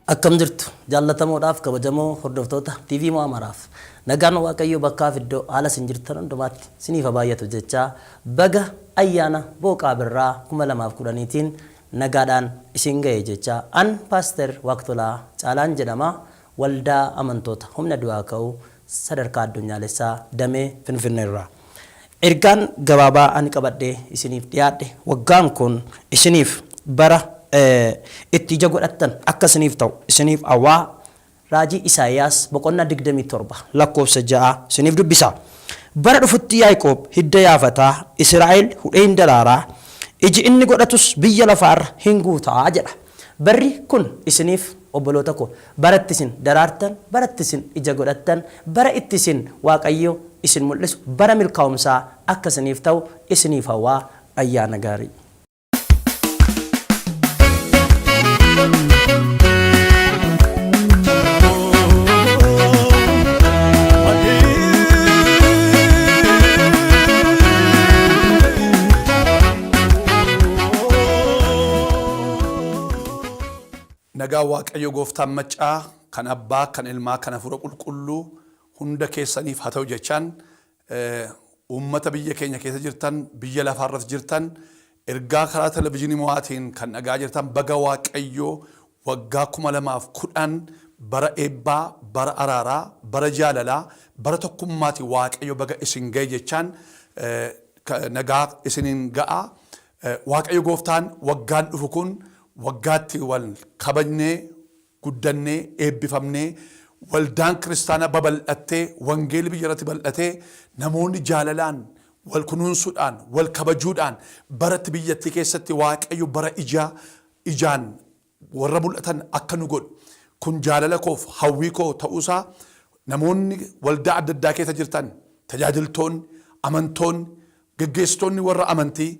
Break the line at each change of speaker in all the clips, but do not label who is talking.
Akkam jirtu jaallatamoodhaaf kabajamoo hordoftoota TV Mo'aa maraaf nagaan Waaqayyoo bakkaaf iddoo haala isin jirtan hundumaatti isiniif haa baay'atu jechaa baga ayyaana booqaa birraa 2010tiin nagaadhaan isin ga'e jechaa an Paaster Waaqtolaa Caalaan jedhama Waldaa Amantoota Humna Du'aa Ka'uu Sadarkaa Addunyaalessaa Damee Finfinneerraa. Ergaan gabaabaa ani qabadhee isiniif dhiyaadhe waggaan kun isiniif bara itti ija godhattan akka isiniif ta'u isiniif hawwaa Raajii Isaayaas boqonnaa 27 lakkoofsa 6 isiniif dubbisa. Bara dhufutti Yaaqoob hidda yaafataa, Isiraa'el hudhee hin daraaraa, iji inni godhatus biyya lafaa irra hin guutaa jedha. Barri kun isiniif obboloota koo bara itti isin daraartan, bara itti isin ija godhattan, bara itti isin Waaqayyo isin mul'isu, bara milkaa'umsaa akka isiniif ta'u isiniif hawwa. Ayyaana gaarii.
Nagaan Waaqayyo Gooftaan Maccaa kan Abbaa, kan Ilmaa, kan Hafuura Qulqulluu hunda keessaniif haa ta'u jechaan uummata biyya keenya keessa jirtan, biyya lafaarras jirtan, ergaa karaa televizyiinii mo'aatiin kan dhagaa jirtan baga Waaqayyo waggaa 2010 bara eebbaa, bara araaraa, bara jaalalaa, bara tokkummaatiin Waaqayyo baga isin ga'e jechaan nagaa isiniin ga'a. Waaqayyo Gooftaan waggaan dhufu kun waggaatti wal kabajnee, guddannee, eebbifamnee, waldaan kiristaanaa babal'attee, wangeelli biyya irratti bal'atee, namoonni jaalalaan, wal kunuunsuudhaan, wal kabajuudhaan baratti biyyattii keessatti Waaqayyo bara ija ijaan warra mul'atan akka nu godhu kun jaalala koof hawwii koo ta'uusaa namoonni waldaa adda addaa keessa jirtan, tajaajiltoonni, amantoonni, geggeessitoonni warra amantii,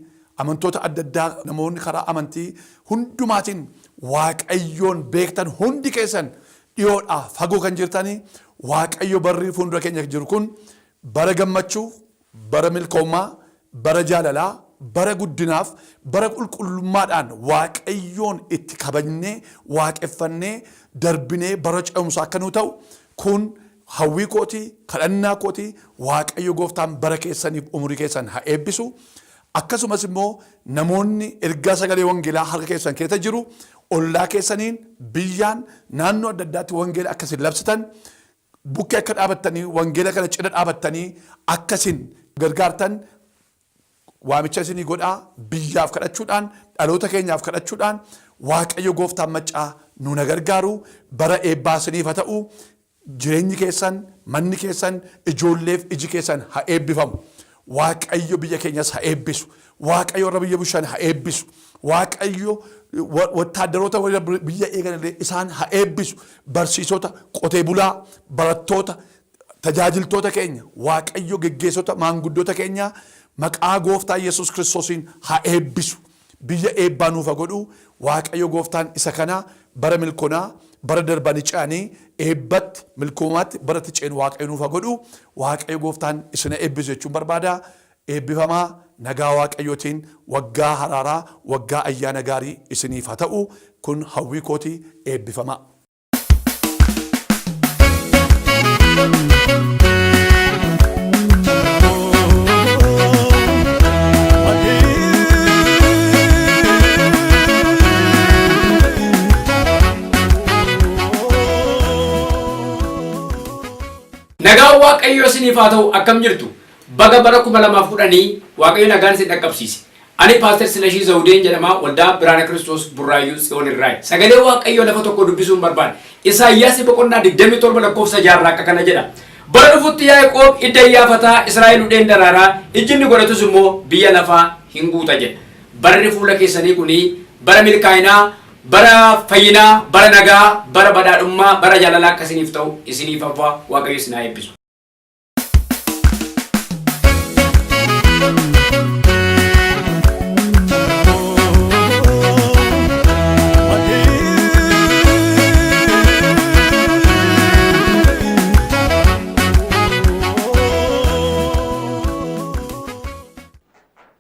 amantoota adda addaa, namoonni karaa amantii hundumaatiin Waaqayyoon beektan hundi keessan dhiyoodhaa fagoo kan jirtanii Waaqayyo barri fuuldura keenya jiru kun bara gammachuu, bara milkoomaa, bara jaalalaa, bara guddinaaf, bara qulqullummaadhaan Waaqayyoon itti kabajnee, waaqeffannee, darbinee bara ce'umsaa akka nuu ta'u kun hawwii kooti, kadhannaa kooti. Waaqayyo Gooftaan bara keessaniif umurii keessan haa eebbisu. Akkasumas immoo namoonni ergaa sagalee wangeelaa harka keessan keessa jiru ollaa keessaniin, biyyaan, naannoo adda addaatti wangeela akka isin labsitan, bukkee akka dhaabattanii, wangeela kana cina dhaabattanii akka isin gargaartan waamicha isinii godhaa. Biyyaaf kadhachuudhaan, dhaloota keenyaaf kadhachuudhaan Waaqayyo Gooftaan Maccaa nu na gargaaru. Bara eebbaa isiniif haa ta'u. Jireenyi keessan, manni keessan, ijoolleef iji keessan haa eebbifamu. Waaqayyo biyya keenyas haa eebbisu. Waaqayyo warra biyya bushan haa eebbisu. Waaqayyo wattaaddaroota warra biyya eegan illee isaan haa eebbisu. Barsiisota, qotee bulaa, barattoota, tajaajiltoota keenya, Waaqayyo geggeessota, maanguddoota keenya maqaa Gooftaa Yesuus Kiristoosiin haa eebbisu. Biyya eebbaa nuuf haa godhu. Waaqayyo Gooftaan isa kana bara milkonaa, bara darbanii ce'anii eebbatti, milkoomaatti, baratti ceenu Waaqayyo nuuf haa godhu. Waaqayyo Gooftaan isin haa eebbisu jechuun barbaada. Eebbifamaa, nagaa Waaqayyootiin waggaa haraaraa, waggaa ayyaana gaarii isiniif haa ta'u. Kun hawwii kooti. Eebbifamaa.
Nagaan Waaqayyoo isiniif haa ta'u. Akkam jirtu? Baga bara 2010 Waaqayyo nagaan isin dhaqqabsiise. Ani Paaster Silashii Zawudeen jedhama, Waldaa Biraana Kiristoos Burraayyuu Tsiyoon irraayi. Sagalee Waaqayyoo lafa tokko dubbisuun barbaada. Isaayyaas boqonnaa 27 lakkoofsa 6 irraa akka kana jedha. Bara dhufutti Yaaqoob idda iyyaafataa, Israa'el hudheen daraaraa, ijji inni godhatus immoo biyya lafaa hin guuta jedha. Barri fuula keessanii kuni bara milkaa'inaa, bara fayyinaa, bara nagaa, bara badhaadhummaa, bara jaalalaa akka isiniif ta'u isiniif hawwa. Waaqayyo isin haa eebbisu.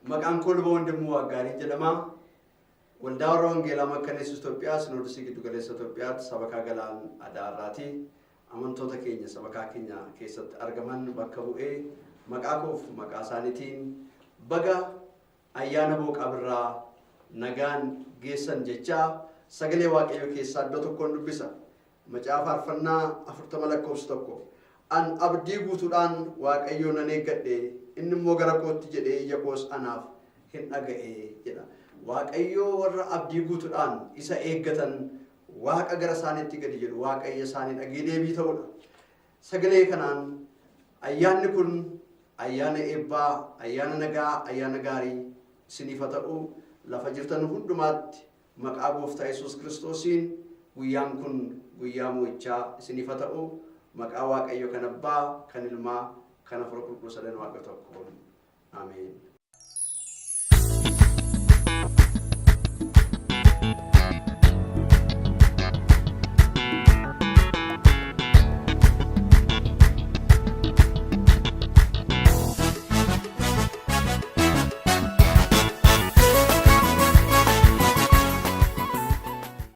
Maqaan koo Luba Wandimmoo Waaggaarii jedhama. Waldaa Warra Wangeelaa Makkaana Yesuus Itoophiyaa Sinoodosii Giddu Galeessa Itoophiyaatti sabakaa Galaan Adaarraati. Amantoota keenya sabakaa keenya keessatti argaman bakka bu'ee maqaa koof maqaa isaaniitiin baga ayyaana booqaa birraa nagaan geessan jechaa sagalee Waaqayyoo keessaa iddoo tokkoon dubbisa. Macaafa Faarfannaa 40 lakkoofsa 1. An abdii guutuudhaan Waaqayyoo nan eeggadhe, inni immoo gara kootti jedhee ija koos anaaf hin dhaga'e jedha. Waaqayyoo warra abdii guutuudhaan isa eeggatan Waaqa gara isaaniitti gadi jedhu Waaqayyo isaanii dhagee deebii ta'udha. Sagalee kanaan ayyaanni kun ayyaana eebbaa, ayyaana nagaa, ayyaana gaarii isiniif haa ta'u. Lafa jirtan hundumaatti maqaa Gooftaa Yesuus Kiristoosiin guyyaan kun guyyaa mo'ichaa isiniif haa ta'u. Maqaa Waaqayyo kan Abbaa, kan Ilmaa, kan Hafuura Qulqulluu sadan Waaqa tokkoon. Ameen.